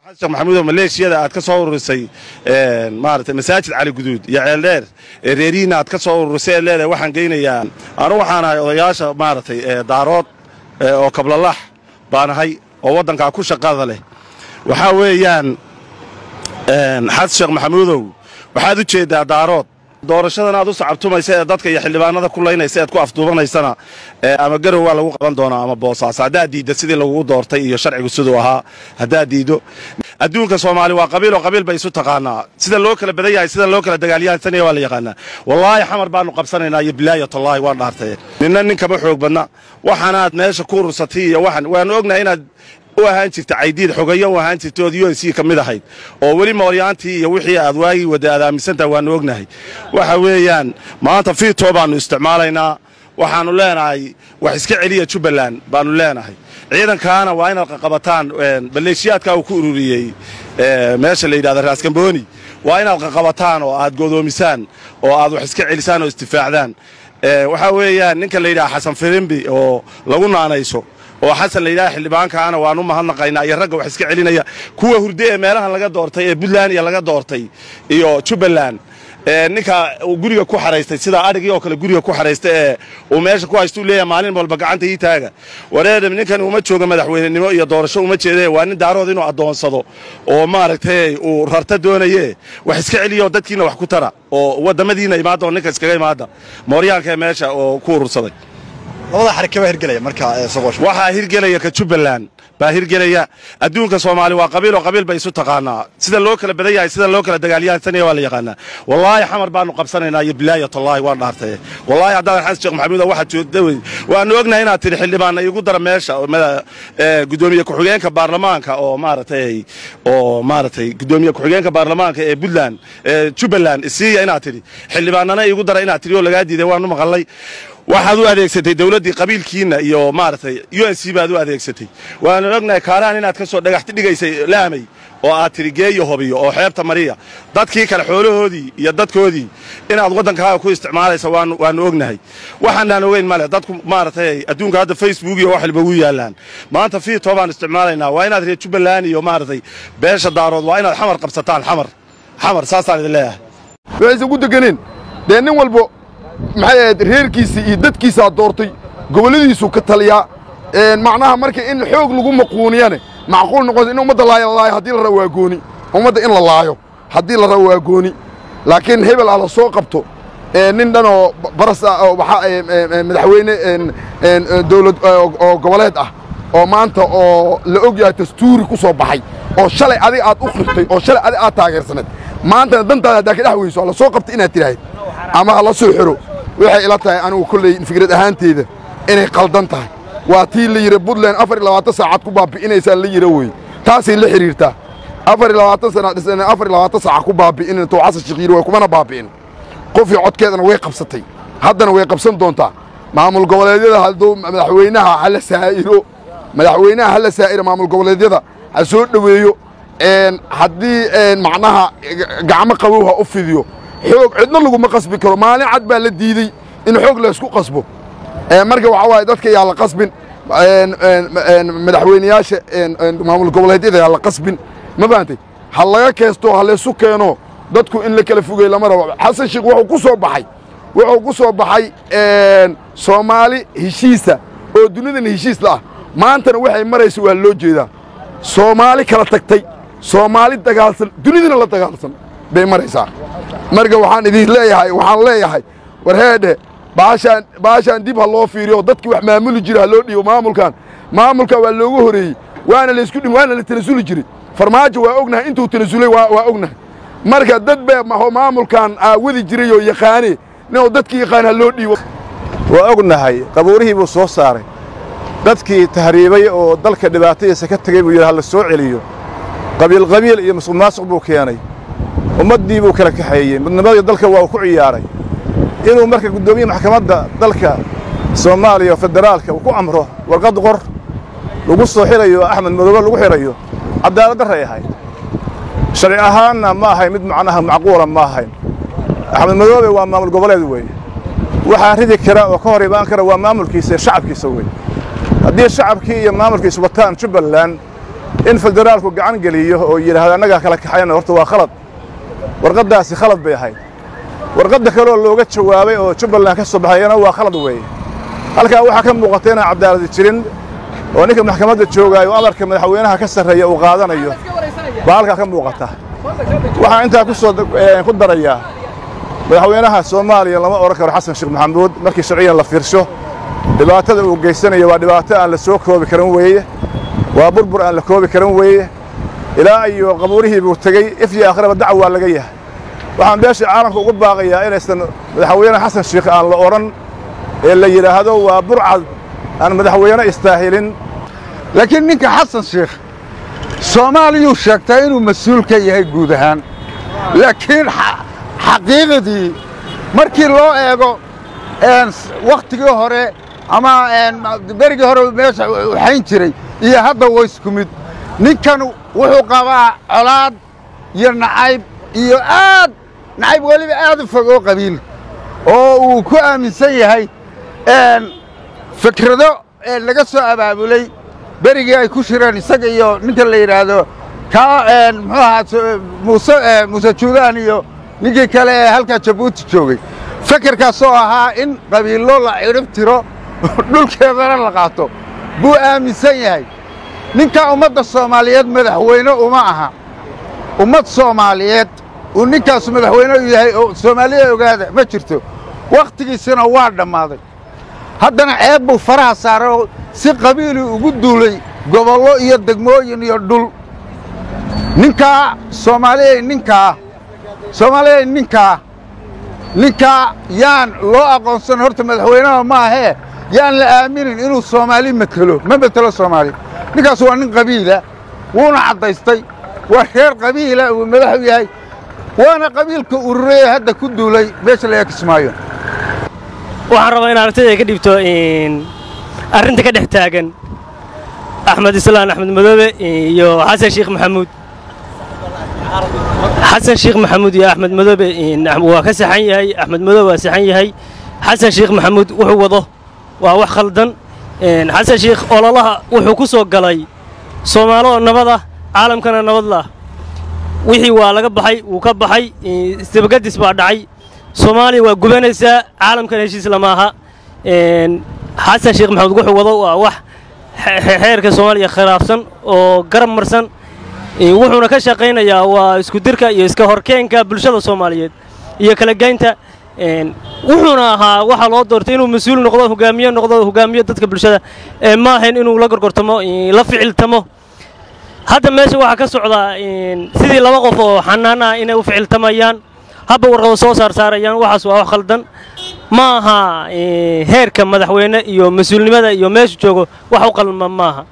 Xasan Maxamuud oo Maleeshiyada aad ka soo ururisay maaragtay masaajid Cali Guduud iyo Ceeldheer ee reerihiina aad ka soo ururisay ee leedahay waxaan geynayaa, anu waxaan ahay odayaasha maaragtay Daarood oo Kablalax baan ahay oo waddankaa ku shaqada leh. Waxaa weeyaan, Xasan Sheekh Maxamuudow, waxaad u jeeddaa Daarood doorashadan aad u sacabtumaysa ee dadka iyo xildhibaanada ku laynaysa ead ku afduubanaysana, ama Garow waa lagu qaban doonaa ama Boosaaso, haddaad diidda sidii lagugu doortay iyo sharcigu siduu ahaa haddaad diiddo. Adduunka Soomaali waa qabiil oo qabiil bay isu taqaanaa. Sida loo kala badan yahay, sida loo kala dagaalyahansanaya waa la yaqaanaa. Wallaahi Xamar baanu qabsanaynaa iyo bilaaya tallaahi waan dhaartay. Ninna nin kama xoog badna. Waxaanaad meesha ku urursatay iyo waxan waanu ognahay inaad u ahaan jirta Caydiid xogayo, u ahaan jirta ood UNC ka mid ahayd oo weli mooryaantii iyo wixii aad waagii wada aad aaminsantahay waanu ognahay. Waxa weeyaan, maanta veto baanu isticmaalaynaa. Waxaanu leenahay wax iska celiya Jubbaland baanu leenahay. Ciidankaana waa inaad qaqabataan. Maleeshiyaadka uu ku ururiyey meesha la yidhahda Raaskambooni waa inaad qaqabataan oo aad godoomisaan oo aad wax iska celisaan oo isdifaacdaan. Waxaa weeyaan, ninka la yidhaha Xasan Firimbi oo lagu naanayso oo Xasan la yidhaha xildhibaankaana waanu mahadnaqaynaa iyo ragga wax iska celinaya. Kuwa hurde ee meelahan laga doortay ee Puntland iyo laga doortay iyo Jubbaland, ninka uu guriga ku xaraystay sida adhigii oo kale guriga ku xaraystay ee uu meesha ku haysta uu leeyahay maalin walba gacanta ii taaga. Wareedham, ninkan uma jooga madaxweynenimo iyo doorasho uma jeedee, waa nin Daarood inuu addoonsado oo maaragtay uu rarta doonaye. Wax iska celiya oo dadkiina wax ku tara oo waddamadiina imaada oo ninka iskaga imaada mooryaanka ee meesha oo ku urursaday. Labada xarake baa hirgelaya marka Soqosh? Waxaa hirgelaya ka Jubbaland baa hirgelaya. Adduunka Soomaali waa qabiil oo qabiil bay isu taqaanaa. Sida loo kala badan yahay, sida loo kala dagaalyahansanaya waa la yaqaanaa. Wallaahi Xamar baanu qabsanaynaa iyo bilaaya tallaahi waan dhaartay. Wallaahi haddaadan Xasan Sheekh Maxamuud waxaad joogta waanu ognahay inaad tidhi xildhibaanna iigu dara meesha gudoomiye ku-xigeenka baarlamaanka oo maaragtay gudoomiye ku-xigeenka baarlamaanka ee Puntland ee Jubbaland isiiya inaad tidhi, xildhibaanana iigu dara inaad tidhi oo lagaa diiday waanu maqalnay. Waxaad u adeegsatay dawladdii qabiilkiinna iyo maaragtay UNC baad u adeegsatay. Waanu ognahay Kaaraan inaad ka soo dhagaxti dhigaysay laamay oo aad tidhi geeyo Hobiyo oo xeebta mariya, dadkii kale xoolahoodii iyo dadkoodii inaad waddankaaga ku isticmaalaysa waanu ognahay. Waxaanaan ogeyn male. Dadku maaragtay adduunka hadda Facebook iyo wax walba ugu yaallaan. Maanta veto baan isticmaalaynaa. Waa inaad reer Jubbaland iyo maaragtay beesha Daarood waa inaad Xamar qabsataan. Xamar, Xamar, saasaan idin leeyahay. Waxaysan ku deganeen dee nin walbo maxay ahayd reerkiisii iyo dadkiisaa doortay, gobolladiisuu ka taliyaa. Macnaha marka in xoog lagu maquuniyane macquul noqon in ummadda laayo la laayo haddii la rabo waa gooni. Ummadda in la laayo haddii la rabo waa gooni, laakiin hebel ah la soo qabto, nin dhan oo baras ah oo waxaa madaxweyne dowlad oo goboleed ah oo maanta oo la og yahay dastuuri ku soo baxay oo shalay adiga aad u qirtay oo shalay adiga aad taageersaneed, maantana dantaada haddaa ka dhex weyso ha la soo qabto inaad tidhaahid ama ha la soo xiro, waxay ila tahay anigu kolley fikrad ahaanteeda inay qaldan tahay. Waa tii la yidhi Puntland 24 saacad ku baabi'inaysaa la yidhi wey, taasay la xidhiirtaa. 24 sana dhisan, 24 saac ku baabi'inin tuu Xasan Sheekh yidhi way kumana baabi'in. Qofii codkeedana way qabsatay, haddana way qabsan doontaa. Maamul goboleedyada hadduu madaxweynaha hala saa'iro, madaxweynaha hala saa'iro, maamul goboleedyada ha soo dhoweeyo. Haddii macnaha gacmo qabow ha u fidiyo, xoog cidna laguma qasbi karo. Maalin cad baa la diidey in xoog laysku qasbo. Marka waxaa waaye dadka yaa la qasbin, madaxweyneyaasha maamul goboleedyada yaa la qasbin, ma fahantay? Ha laga keesto, ha laysu keeno. Dadku in la kala fogey lama rabo. Xasan Sheekh wuxuu ku soo baxay Soomaali heshiisa oo dunidan heshiis la ah. Maantana waxay maraysa waa loo jeedaa. Soomaali kala tagtay, Soomaali dagaalsan, dunidana la dagaalsan bay maraysaa. Marka waxaan idin leeyahay, waxaan leeyahay, war heedhe, baashaan dib ha loo fiiriyo. Dadkii wax maamuli jira ha loo dhiibo maamulkan. Maamulkan waa loogu horeeyey, waana laysku dhim, waana la tanasuli jiray. Farmaajo waa ognahay intuu tanasulay, waa ognahay. Marka dad bee maamulkan aawadi jiray oo yaqaane ninoo dadkii yaqaan ha loo dhiibo. Waa ognahay qabuurihii buu soo saaray. Dadkii tahriibay oo dalka dhibaatadiisa ka tegey buu yidhi ha la soo celiyo. Qabiil qabiil iyo musuq maasuq buu keenay, ummaddii buu kala kaxeeyey, midnimadii dalka waa uu ku ciyaaray. Inuu marka guddoomiye maxkamadda dalka Soomaaliya oo federaalka uu ku amro warqad qor lagu soo xirayo Axmed Madoobe lagu xirayo, cadaalad darray ahayd. Sharci ahaanna ma ahayn mid macnaha macquula ma ahayn. Axmed Madoobe waa maamul goboleed weeye. Waxaa ridi kara oo ka hor imaan kara waa maamulkiisa iyo shacabkiisa weeye. Haddii shacabkii iyo maamulkiisu wataan Jubbaland In federaalku gacan geliyo oo yidhaahdo annagaa kala kaxayna, horta waa khalad. Warqaddaasi khalad bay ahayd. Warqadda kaleoo looga jawaabay oo Jubbaland ka soo baxayana waa khalad weeye. Halkaa waxaa ka muuqata inaan caddaaladi jirin, oo ninka maxkamadda joogaayo amarka madaxweynaha ka sarreeya uu qaadanayo baa halkaa ka muuqata. Waxaan intaa ku soo ku darayaa, madaxweynaha Soomaaliya lama odhan karo Xasan Sheekh Maxamuud. Markii sharciyan la fiirsho, dhibaatada uu geysanayo waa dhibaato aan la soo koobi karin weeye, waa burbur aan la koobi karin weeye. Ilaa iyo qabuurihii buu tegey, if iyo aakhiraba dac waa laga yahay. Waxaan beesha caalamka ugu baaqayaa inaysan madaxweyne Xasan Sheekh aan la odhan ee la yidhaahdo waa burcad aan madaxweyne istaahilin. Laakiin ninka Xasan Sheekh Soomaaliyuu sheegtaa inuu mas-uul ka yahay guud ahaan, laakiin xaqiiqadii markii loo eego wakhtigii hore ama berigii hore meesha waxayn jiray iyo hadda waa isku mid. Ninkan wuxuu qabaa colaad iyo nacayb iyo aad nacayb weliba aad u fog oo qabiil oo uu ku aaminsan yahay fikrado laga soo abaabulay berigii ay ku shireen isaga iyo ninka la yidhaahdo kaa muxuu ahaa, Muuse, Muuse Juudaan iyo ninkii kale ee halkaa Jabuuti joogay. Fekerkaas oo ahaa in qabiillo la cidhib tiro, dhulkeedana la qaato buu aaminsan yahay ninkaa. Ummadda Soomaaliyeed madaxweyne uma aha. Ummad Soomaaliyeed uu ninkaasu madaxweyne u yahay oo Soomaaliya ogaada ma jirto. Wakhtigiisina waa dhammaaday. Haddana ceeb buu faraha saaray oo si qabiilii ugu duulay gobollo iyo degmooyin iyo dhul. Ninkaa Soomaaliyay, ninkaa Soomaaliyay, ninkaa yaan loo aqoonsan horta madaxweynaha ma ahee. Yaan la aaminin inuu Soomaali matelo. Ma matelo Soomaali ninkaas. Waa nin qabiila, wuuna caddaystay. Waa reer qabiila uu madax u yahay, waana qabiilka urureye hadda ku duulay meesha laga Kismaayo. Waxaan rabaa in aragtida ka dhibto arrinta ka dhex taagan Axmed Islaan Axmed Madoobe iyo Xasan Sheekh Maxamuud. Xasan Sheekh Maxamuud iyo Axmed Madoobe waa ka saxan yahay. Axmed Madoobe waa saxan yahay. Xasan Sheekh Maxamuud wuxuu wado waa wax khaldan. Xasan Sheekh ololaha wuxuu ku soo galay Soomaalo oo nabad ah, caalamkana nabad lah. Wixii waa laga baxay, wuu ka baxay. Isdabagadis baa dhacay. Soomaaliya waa gubanaysaa, caalamkana heshiis lama aha. Xasan Sheekh Maxamuud wuxuu wado waa wax xeerka Soomaaliya khilaafsan oo garab marsan. Wuxuuna ka shaqaynayaa waa isku dirka iyo iska horkeenka bulshada Soomaaliyeed iyo kala geynta. Wuxuuna ahaa waxaa loo doortay inuu mas-uul noqdo, hogaamiye noqdo, hogaamiyo dadka bulshada, ee ma ahayn inuu la gorgortamo, la ficiltamo. Hadda meesha waxaa ka socda sidii laba qof oo xanaan ah inay u ficiltamayaan, habba warqado soo saarsaarayaan. Waxaas waa wax khaldan. Ma aha heerka madaxweyne iyo mas-uulnimada iyo meeshu joogo wax u qalma maaha.